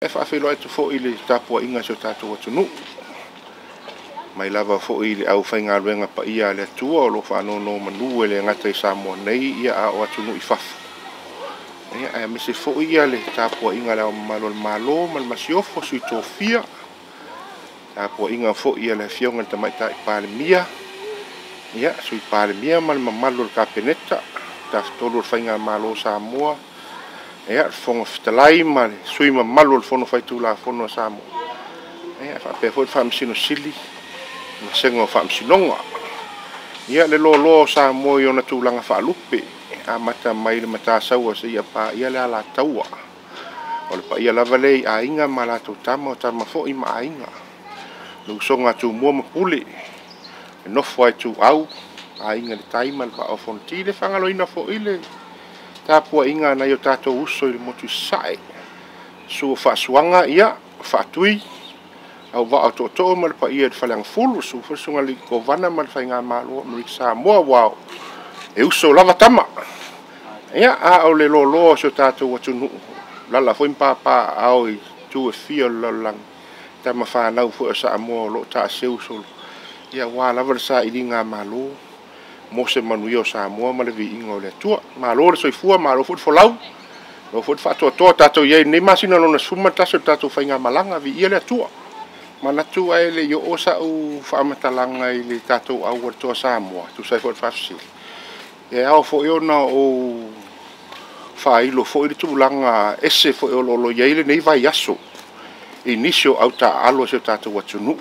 E faafeiloai atu foi i le tapuaiga a si o tatou atunuu, mai lava foi i le aufaigaluega paia a le Atua o lo o faanonomanu e le gata i Samoa nei, a o atunuu i fafo. Aemaise foi le tapuaiga a Le Ao Mamalu o le Malo ma le Masiofo, Sui Tofia, tapuaiga foi a le Afioga i le Tamaitai Palemia, Sui Palemia ma le mamalu o le Kapeneta, Tafatolu o le Faigamalo o Samoa, le Fofoga Fetalai ma le sui usufono mamalu o le Fono Faitulafono a Samoa, faapea foi le Faamasino Sili ma le Vasega o Faamasinoga. Ia, le loaloa o Samoa i ona tulaga faalupe, e amata mai le Matasaua seia paia le Alataua. O le paia lava lea i Aiga ma latou Tama, o Tama foi ma Aiga, le usoga a Tumua ma Pule, le nofo a Ituau, Aiga i le Tai ma le Vaa o Fonoti. E le faagaloina foi le tapuaiga a nai o tatou uso i le motu i Sasae, susu o Faasuaga, ia, Faatui, Auvaa o Tootoo ma le paia i le Faleagafulu, susu foi le Susuga i le Kovana ma le Faigamalo a Amerika Samoa, aua e uso lava tama. Ia, a o le loaloa o si o tatou atunuu, alaala foi ma papaaao i itu e fia o le lalolagi, tama fanau foi a Samoa o lo o taaseu solo, ia aua lava le sailigamalo mo se manuia o Samoa ma le viiga o le Atua. Malo le soifua, malo foi le folau, malo foi le faatoatoa. Tatou i ai i lenei masina lona 11 o le tatou faigamalaga, viia le Atua. Manatu ae le i oo sau faamatalaga i le tatou auala Toa Samoa, tusa ai foi o le faafesili, e ao foi ona ou faailo foi le tulaga ese foi o lo o i ai lenei vaiaso i nisi o autaaalo a si o tatou atunuu.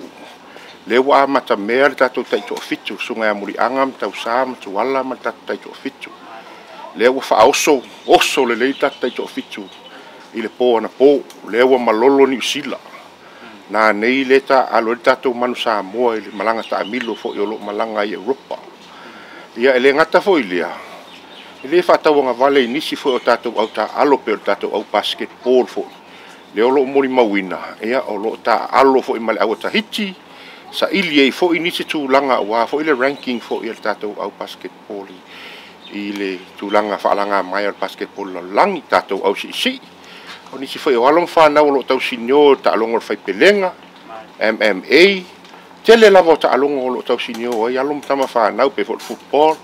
Lea ua amatamea le tatou Taitoafitu, le Susuga ia Muliaga ma Tausa ma Tuala ma le tatou Taitoafitu. Lea ua faaoso oso lelei le tatou Taitoafitu i le po anapo, lea ua malolo Niu Sila. Nanei lea e taaalo ai le tatou Manu Samoa i le malaga taamilo foi o lo o malaga ai i Europa. Ia, e le gata foi i lea, e le faatauagavale i nisi foi o tatou autaaalo pei o le tatou au basketball foi, lea o lo o molimauina, ia, o lo o taaalo foi ma le au a Tahiti, saili ai foi nisi tulaga aua foi le ranking foi a le tatou au basketball i le tulaga faalagamaea o le basketball lalolagi, tatou au siisii. O nisi foi o alo ma fanau o lo o tausinio i le taaloga o le faipelega, MMA, tele lava o taaloga o lo o tausinio ai alo ma tama fanau, pei foi o le football,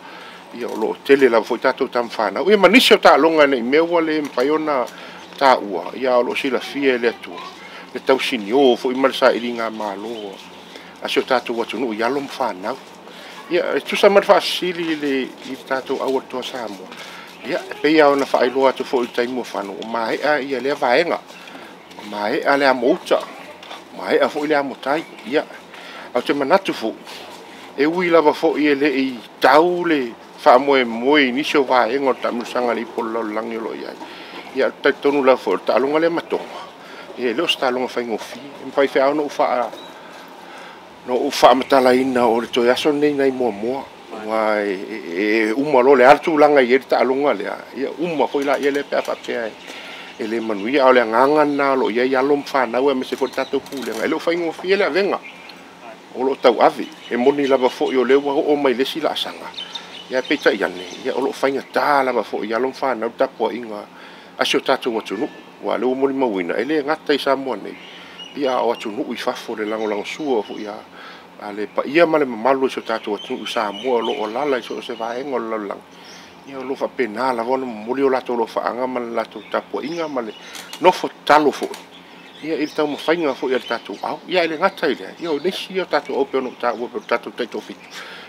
ia o lo o tele lava foi tatou tama fanau. Ia ma nisi o taaloga ne i mea ua le mafai ona taua, ia o lo o silafia e le Atua le tausinio foi ma le sailigamalo a si o tatou atunuu i alo ma fanau. Ia, e tusa ma le faafesili i le tatou auala Toa Samoa, ia, e pei lava ona faailoa atu foi i le taimi ua fano, ua maea ia lea vaega, ua maea le amo uta, ua maea foi le amotai. Ia, ae ou te manatu foi, e ui lava foi e le i tau le faamoemoe i nisi o vaega o le taamilosaga a le Ipu o le Lalolagi o lo o i ai, ia, ou te talitonu lava foi o le taaloga lea ma Toga, ia e le o se taaloga faigofie. E mafai foi lava ona ou faamatalaina o le toe aso lenei nai Moamoa, aua e uma loa le a le tulaga e i ai le taaloga lea, ia uma foi laia lea pe a faapea e le manuia. A o le agaga lena o lo o i ai alo ma fanau aemaise foi le tatou pulega, e le o faigofie le avega o lo o tauave. E moni lava foi o lea ua oo mai le isi laasaga, ia peitai ane, ia o lo o faigata lava foi i alo ma fanau le tapuaiga a si o tatou atunuu. Aua o lea ua molimauina, e le gata i Samoa nei, ia a o atunuu i fafo, le lagolagosua foi a le paia ma le mamalu o si o tatou atunuu i Samoa o lo o alaala i so o se vaega o le lalolagi, ia o lo o faapena lava ona momoli o latou alofaaga ma le latou tapuaiga ma le nofo tatalo foi ia i le taumafaiga foi a le tatou au. Ia e le gata i lea, ia o nisi ia o tatou au pei ona ou taua, pei o le tatou Taitoafitu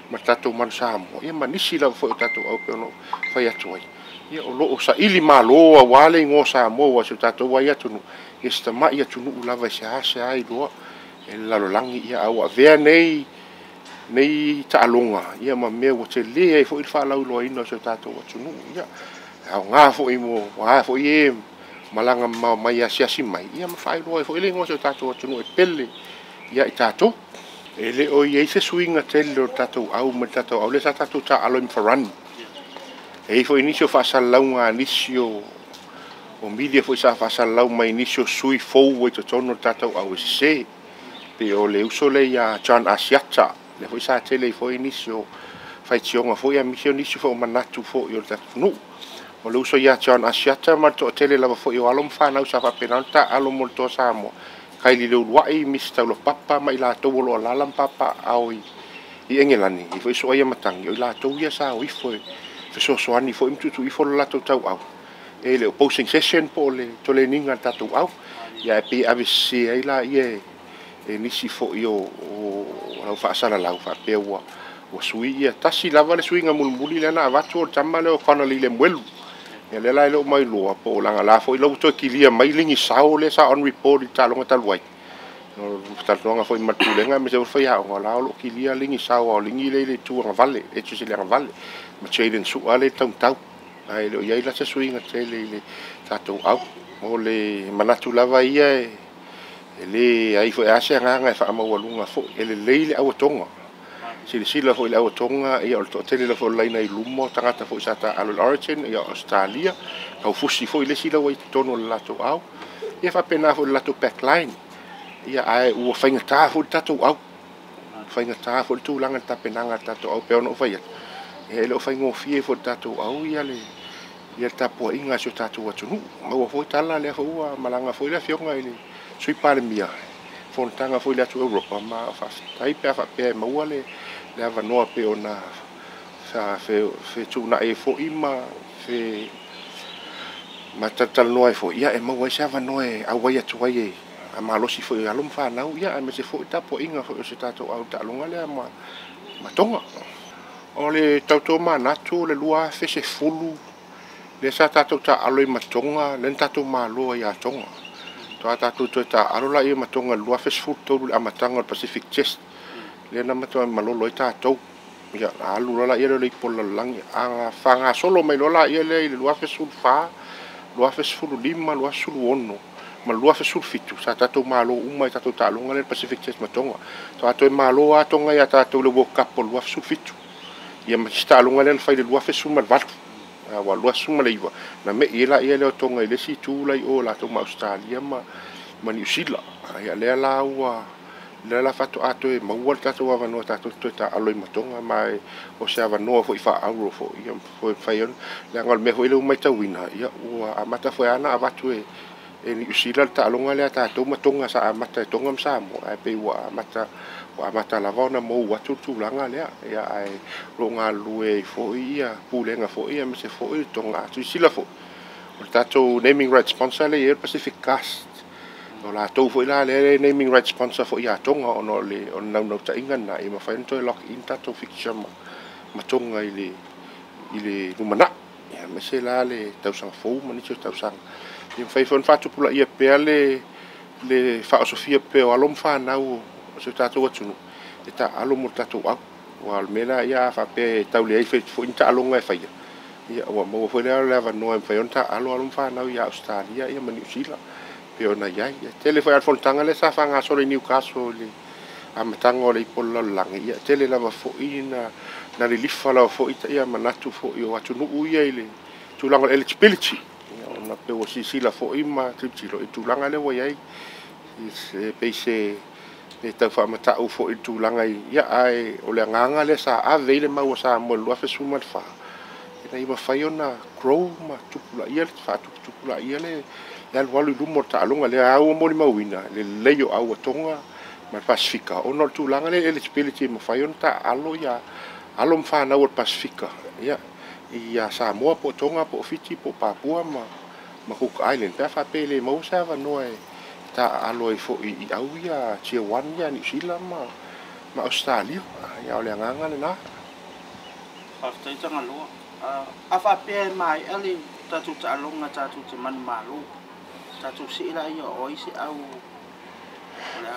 ma le tatou Manu Samoa, ia ma nisi lava foi o tatou au pei ona ou fai atu ai, ia o lo o saili malo aua le igoa o Samoa, aua o si o tatou ai atunuu, ia se tamai atunuu lava e seasea iloa e le lalolagi, ia a ua avea nei taaloga ia ma mea ua tele ai foi le faalauiloaina o si o tatou atunuu. Ia, e aoga foi mo a foi e malaga mamao mai e asiasi mai, ia ma faailoa ai foi le igoa o si o tatou atunuu e pele ia i tatou. E le o i ai se suiga tele o le tatou au ma le tatou au lea sa tatou taaalo ai ma Farani. E i ai foi nisi o faasalalauga a nisi o media foi sa faasalalau mai nisi o sui fou ua i totonu o le tatou au e sese. Pei o le uso lea ia John Asiata, lea foi sa tele ai foi nisi o faitioga foi aemaise o nisi foi o manatu foi o le tatou atunuu. O le uso ia John Asiata ma le toatele lava foi o alo ma fanau sa faapena ona taaalo mo le Toa Samoa, Kaili Leuluai, Miss Taulapapa ma i latou o lo o alaala ma papaaao i Engelani, e foi Soaia Matagi, o i latou ia sa o ifo e fesoasoani foi ma tuutuu ifo le latou tauau e le opposing session po o le toleniga a le tatou au. Ia ae pei e avesese ai laia e nisi foi o lau faasalalau faapea ua sui ia. Tasi lava le suiga mulimuli lea na avatu o le tama lea o Connolly Lemuelu. Ia lea la e le o mailoa po o laga la foi la ua toe kilia mai Ligi Sao lea sa on report i le taaloga talu ai. O le talanoaga foi ma le Pulega aemaise foi le faiaoga, o la o lo o kilia Ligi Sao a o Ligi lea i le itu agavale, e i le agavale ma Jayden Sua lea i le taumatau. Ae le o i ai la se suiga tele i le tatou au. O le manatu lava ia e le ai foi lava se agaga e faamaualuga foi. E lelei le auatoga. Silasila foi i le auatoga, ia o le toatele lava foi o le laina i luma o tagata foi sa taaalo i le Origin, ia o Australia, taufusi foi le isi la ua i totonu o le latou au. Ia faapena foi i le latou backline. Ia ae ua faigata foi le tatou au. Faigata foi le tulaga i le tapenaga a le tatou au pei ona ou fai atu. Ia e le o faigofie foi i le tatou au ia le tapuaiga a si o tatou atunuu. Maua foi tala lea foi ua malaga foi le afioga i le Sui Palemia, fonotaga foi i le atu Europa, ma faafetai pe a faapea e maua le avanoa pe ona fetuunai ai foi ma talatalanoa ai foi, ia e maua ai se avanoa e auai atu ai e malosi foi i alo ma fanau, ia aemaise foi tapuaiga foi o se tatou au taaloga lea ma Tonga. O le tauto manatu o le 2010 lea sa tatou taaalo i Matoga, lea na tatou malo ai ia Tonga. Toa tatou toe taaalo la ia Matoga i le 2013 i le amataga o le Pacific Test. Lea na matua malolo ai tatou. Ia alu loa laia lea o le ipu o le lalolagi. A faagasolo mai loa laia lea i le 2014, 2015, 2016 ma le 2017 sa tatou malo uma i tatou taaloga lea le Pacific Test ma Tonga. Toa toe malo lava Tonga ia tatou i le World Cup o le 2017. Ia ma isi taaloga lea na fai i le 2018. Ua 2019 na mei ai laia lea o Tonga i le isi itu la i o latou ma Australia ma Niu Sila. Ia lea la ua lea la faatoa toe maua le tatou avanoa tatou toe taaalo i Matoga, ma o se avanoa foi faaauro foi ia foi fai ona leaga o le mea foi lea ua matauina, ia ua amata foi lava ona avatu e Niu Sila le taaloga lea tatou ma Tonga sa amata e Tonga ma Samoa, ae pei ua amata lava ona mou atu le tulaga lea. Ia ae o lo o galulue ai foi ia pulega foi aemaise foi le Tonga. Silasila foi o le tatou naming right sponsor lea e i ai o le Pacific Cast. O latou foi la lea naming right sponsor foi ia Tonga ona o le naunautaiga lena ia mafai ona toe lock in tatou fixture ma Tonga i le lumanai. Ia aemaise la le tausaga fou ma nisi o tausaga. Ia mafai foi ona faatupulaia pea le faaosofia pea o alo ma fanau o si o tatou atunuu e taaalo mo le tatou au. Aua o le mea la ia a faapea e tau leai foi ni taaloga e faia, ia ua maua foi lea le avanoa e mafai ona taaalo alo ma fanau ia Australia ia ma Niu Sila pe ona i ai. Ia tele foi a le fonotaga lea sa faagasolo i Newcastle i le amataga o le ipu o le lalolagi, ia tele lava foi na lilifa lava foi ia manatu foi o atunuu ia i le tulaga o le eligibility. Ia ona pe ua silasila foi ma tilotilo i tulaga lea ua i ai, pei se e tau faamatau foi i le tulaga ia, ae o le agaga lea sa ave i le mau a Samoa i le 2014 ina ia mafai ona grow ma tupulaia, faatuputupulaia le alualu i luma o le taaloga lea ua molimauina le lelei o au a Tonga ma le Pasifika ona o le tulaga lea eligibility e mafai ona taaalo ia alo ma fanau o le Pasifika ia ia Samoa po o Tonga po o Fiti po o Papua ma Cook Island pe a faapea e le maua se avanoa e taaalo ai foi i au ia Tier 1 ia Niu Sila ma Australia. Ia o le agaga lena. Faafetai Tagaloa. A faapea e maea le tatou taaloga tatou te manumalo, tatou see la ia o ai se au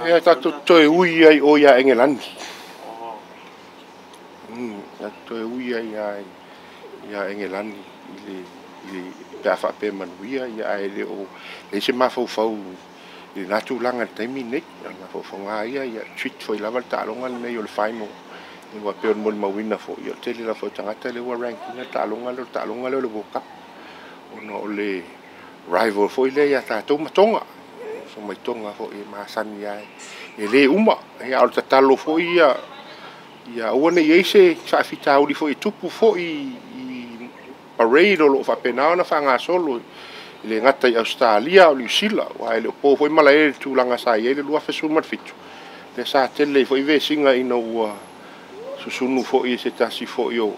Ia tatou toe ui ai o ia Engelani. Tatou toe ui ai ia Engelani i le pe a faapea manuia, ia ae le o leai se mafaufau i lena tulaga i le taimi lenei. O le mafaufauga ia ia treat foi lava le taaloga lenei o le final. Ua pei o le molimauina foi, ia o le tele lava foi o tagata lea ua rank ina le taaloga lea o le World Cup ona o le rival foi lea ia tatou ma Tonga. So mai Tonga foi e masani ai e le uma. Ia o le tatalo foi ia aua ne i ai se faafitauli foi e tupu foi i parade o loo faapena ona faagasolo i le gata i Ausetalia o Niusila, aua e le o po foi malae i le tulaga sa i ai le 2017 lea sa tele ai foi vesiga ina ua susunu foi e se tasi foi o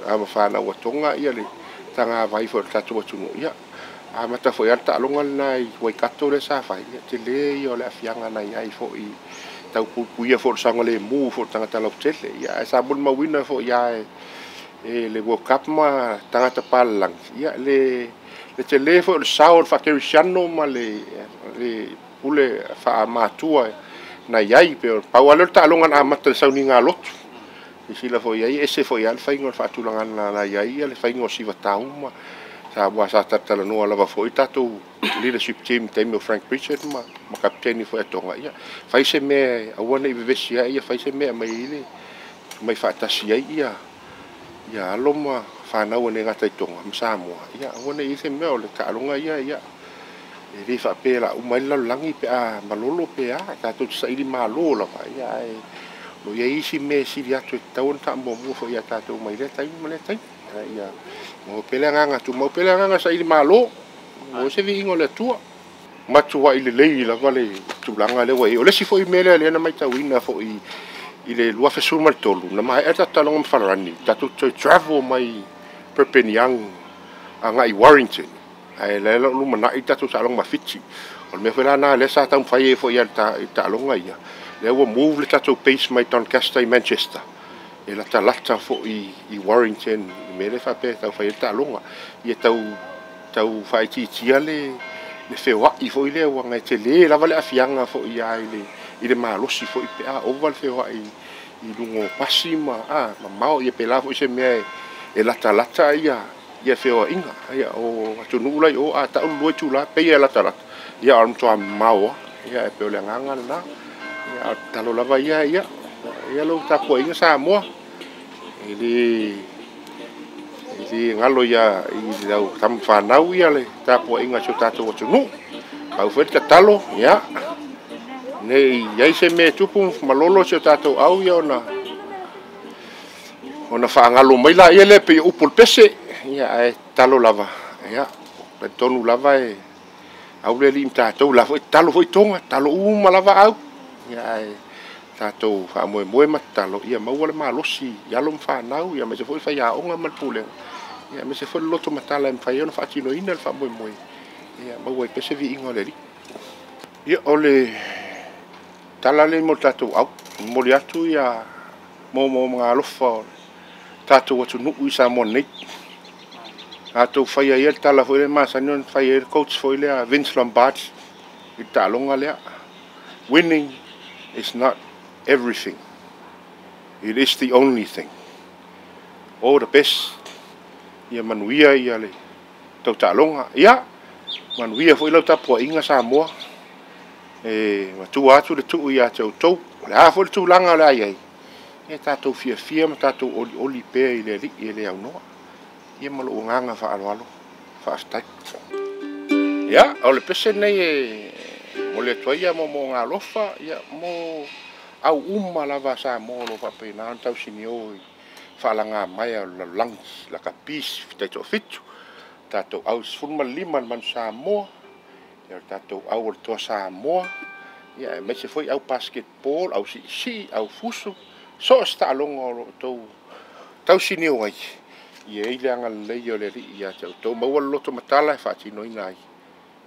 ava fanau a Toga le tagavai foi o le tatou atunuu. Ia amata foi lava le taaloga lena i Waikato lea sa fai, ia tele ia o le aafiaga na i ai foi tau puipuia foi o le saogalemu foi o tagata lautele. Ia ae sa molimauina foi lava e le World Cup ma tagata papalagi ia le tele foi o le sao o le faakerisiano ma le pule faamatua na i ai. Pei pau lava lea o le taaloga na amata i le sauniga lotu. Silasila foi i ai, e ese foi lava le faiga o le faatulagaga na i ai le faiga o sivatau ma aua sa talatalanoa lava foi tatou leadership team i le taimi o Frank Pritchard ma kapeteni foi a Toga, ia fai se mea aua ne i vevesi ai, ia fai se mea e aumai ai le aumai faatasi ai ia alo ma fanau e le gata i Toga ma Samoa, ia aua ne i i ai se mea o le taaloga ia, ia e le faapea o le a uma ai le lalolagi pe a malolo pe a, tatou te saili malo lava, ia ae o lo o i ai isi mea e sili atu e tatau ona faamuamua foi ia tatou mai lea taimi ma lea taimi. Ia maua pea le agaga, tumau pea le agaga saili malo, maua se viiga o le Atua. Matuai lelei lava le tulaga lea ua i ai. O le isi foi mea lea lea na matauina foi i le 2013, na maea le tatou taaloga ma Farani, tatou toe travel mai Perpignan agai i Warrington, ae la e lumanai le tatou taaloga ma Fiti. O le mea foi la lena lea sa taumafai ai foi i le taaloga ia, lea ua move le tatou base mai Doncaster i Manchester, e latalata foi i Warrington i mea lea faapea e tau fai ai le taaloga. Ia tau faaitiitia le feoai foi lea, aua e tele lava le aafiaga foi i le malosi foi pe a ova le feoai i luga o pasi ma mamao. Ia pēlā foi se mea e latalata ia feoaiga. Ia o atunuu la i o, a tau le 2 itula, pei e latalata, ia o le matua mamao lava. Ia e pei o le agaga lena. Ia a o le tatalo lava ia, ia lau tapuaiga Samoa, e le galo ia i lau tama fanau ia le tapuaiga a si o tatou atunuu. Pau foi le tatalo, ia, ne i i ai se mea e tupu malolo si o tatou au ia ona faagalo mai laia lea pei o upu o le pese. Ia ae tatalo lava, ia, talitonu lava e au le alii ma tatou, la foi tatalo foi Toga, tatalo uma lava au. Ia ae tatou faamoemoe ma tatalo, ia maua le malosi i alo ma fanau, ia aemaise foi faiaoga ma le pulega, ia aemaise foi le loto matala e mafai ai ona faatinoina le faamoemoe, ia maua ai pea se viiga o le Alii. Ia o le tala lea mo le tatou au, momoli atu ia moomooga alofa o le tatou atunuu i Samoa nei. Tatou faia ia le tala foi lea masani ona fai ai le coach foi lea Vince Lombardi i le taaloga lea. Winning is not everything. It is the only thing. All the best. Ia manuia ia le tau taaloga. Ia manuia foi lau tapuaiga Samoa. E matua atu le tuu ia te outou. O le a foi le tulaga o le a i ai, ia tatou fiafia ma tatou olioli pea i le Alii e le aunoa. Ia ma lou agaga faaaloalo. Faafetai. Ia, o le pese nei e momoli atu ai ia moomooga alofa, ia mo au uma lava a Samoa o lo o faapena ona tausinio i faalaga mai o le lalolagi, lakapi taitoafitu, tatou au 15 le Manu Samoa, ia o le tatou au o le Toa Samoa, ia aemaise foi au basketball, au siisii, au fusu, so o se taaloga o lo o outou tausinio ai, ia i ai le agalelei o le Alii ia te outou, maua le loto matala e faatinoina ai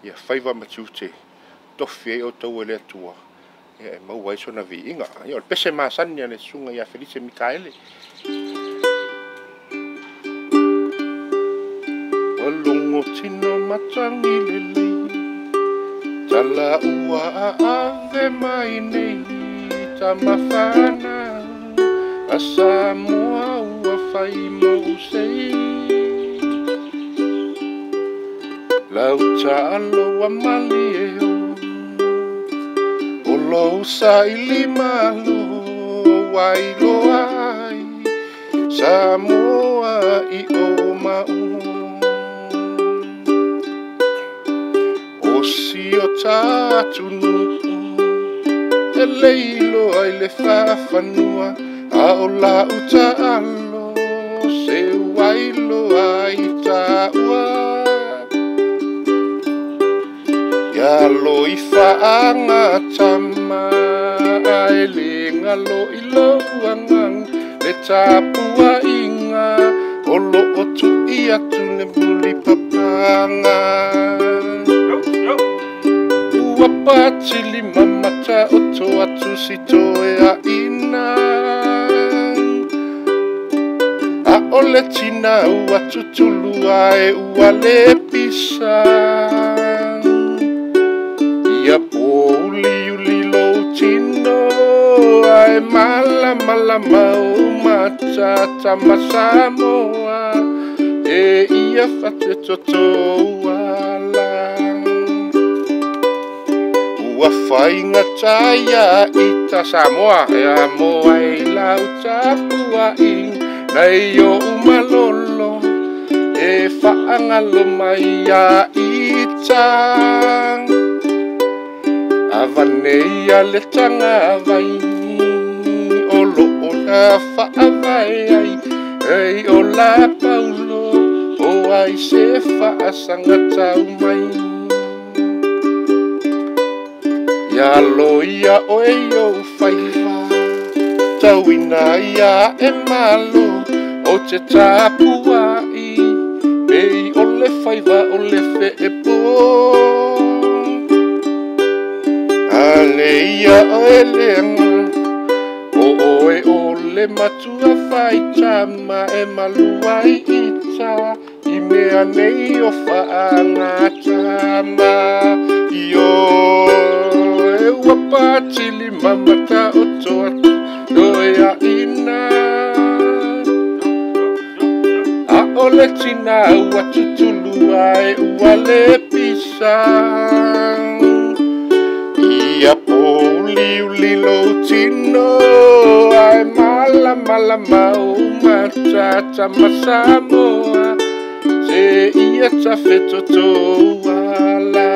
ia faiva ma tiute, tofi ai outou e le Atua, ia e maua ai sona viiga. Ia o le pese masani a le susuga ia Felice Mikaele. Ua logo tino matagi lelei, tala ua aave mai nei, tamafana a Samoa ua fai mo sei. Lau taalo ua malie o, o lou saili malo ua iloa ai, Samoa i o mau. O si o tatunuu, e leiloa i le faafanua, a o lau taalo se faailoa ai taua. Ia lo i faaagatama ae le galo i lou agaga le tapuaiga o loo tui atu le mulipapaga. Ua patili mamata o to atu si toe aina a o le tina ua tutulu ae ua le pisa. Ia pōuliuli lou tino ae malamalama o mata tama Samoa e ia fatetotou ala. Ua faigata ia ita Samoa e amo ai lau tapuaiga nei o'u malolo e faagalo mai ia ita. Avane ia le tagavai o loo na faavae ai ei o la paulo o ai se faasagatau mai. Ia loia oe i ou faiva tauina ia e malo o te tapuai pei o le faiva o le feepo. Ale ia oe leaga o oe o le matua faitama e malu ai ita i mea nei o faagatama. Io e ua patili mamata o to atu toe aina a o le tina ua tutulu ae ua le pisa. Ia pōuliuli lou tino ae malamalama o mata tama Samoa se ia tafetotou ala.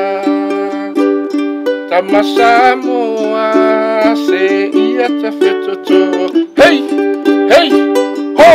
Tama Samoa se ia tafetotou. Hei! Hei! Ho!